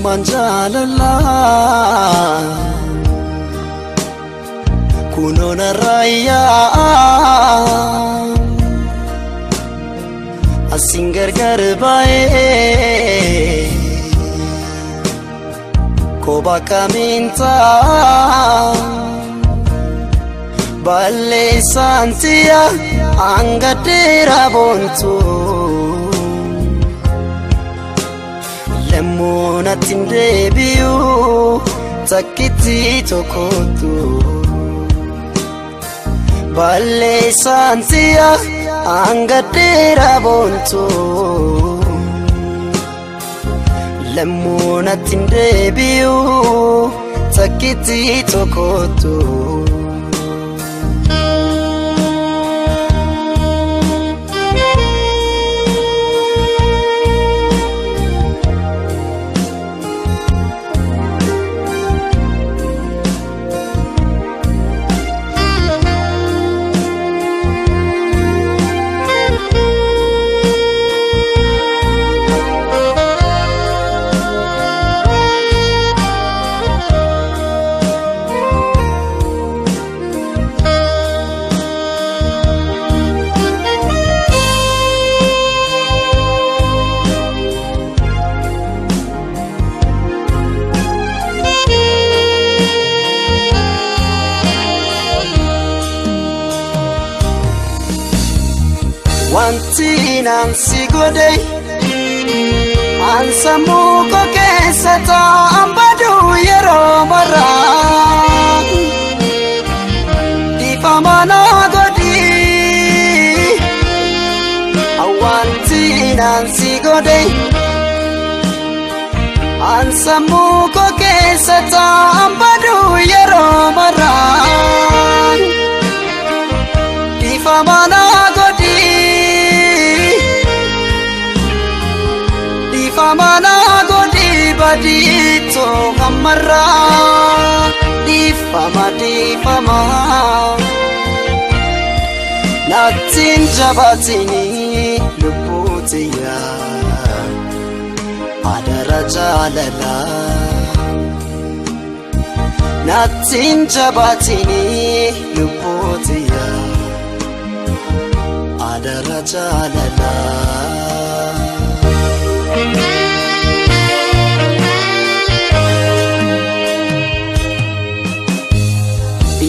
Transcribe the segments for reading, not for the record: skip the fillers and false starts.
Imimmaan jaalalaa kunoo narraa yaa'a, asiin gargar baay'ee kophaa kamiin ta'a? Balleessaan tiyya hanga dheeraa boontu, lammuu natti hin deebi'u takkitti tokkotu. Balleessaan tiyya hanga dheeraa boontu, lammuu natti hin deebi'u takkitti tokkotu. Wanti naan si godhe an sammuu koo keessa taa'an baduu yeroo maraa, dhiifama naa godhi. Wanti naan si godhe an sammuu koo keessa taa'an baduu yeroo maraa, dhiifama naa godhi. Dhiifama naa godhi badiitoo hammarraa, dhiifama, dhiifama. Nattiin jabaatini lubbuu tiyyaa, adara jaalalaa. Nattiin jabaatini lubbuu tiyyaa, adara jaalalaa.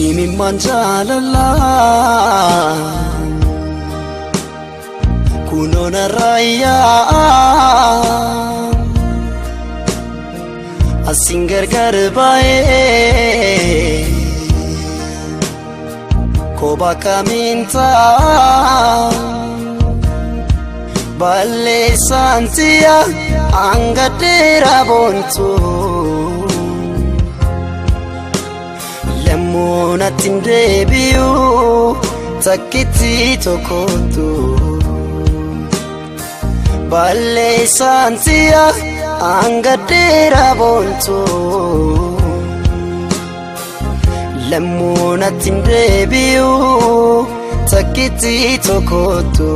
Imimmaan jaalalaa kunoo narraa yaa'a, asiin gargar baay'ee kophaa kamiin ta'a? Balleessaan tiyya hanga dheeraa boontu, lammuu natti hin deebi'u takkitti tokkotu. Balleessaan tiyya hanga dheeraa boontu, lammuu natti hin deebi'u takkitti tokkotu.